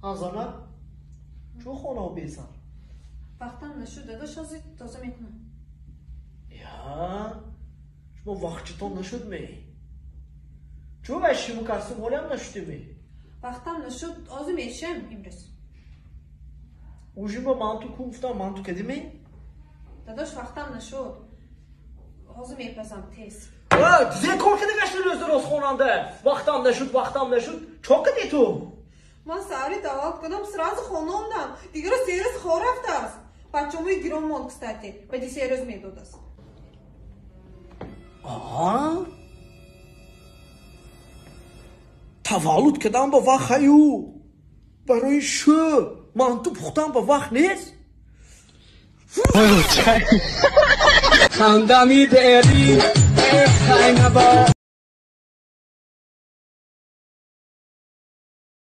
Ҳазана, чӯ хонао безан? Вақтам нашуд, дадош, ҳозир тоза мекунам. Я, шумо вақтчитон нашуд ме? Чӯ вай шиму костюм ҳолиам нашудиме? Вақтам нашуд, ҳозир мешам имрӯз. Ужин ба манту ку гуфтам, манту кадиме? Дадош, вақтам нашуд. Ҳозир мепазам тез. Зе кор када гашти рӯзи рост хонанда? Вақтам нашуд, вақтам нашуд. Чо кади ту? Ман саҳари таваллуд кардам, сразу хона омдам. Дигара се рӯз хор рафтааст. Бачамои гирон монд, кстати. Баъди се рӯз медодааст. Аа? Таваллуд кардам ба вақт ҳаю. Барои шӯ манту пухтам ба вақт нест? Хандами дери, хай набо.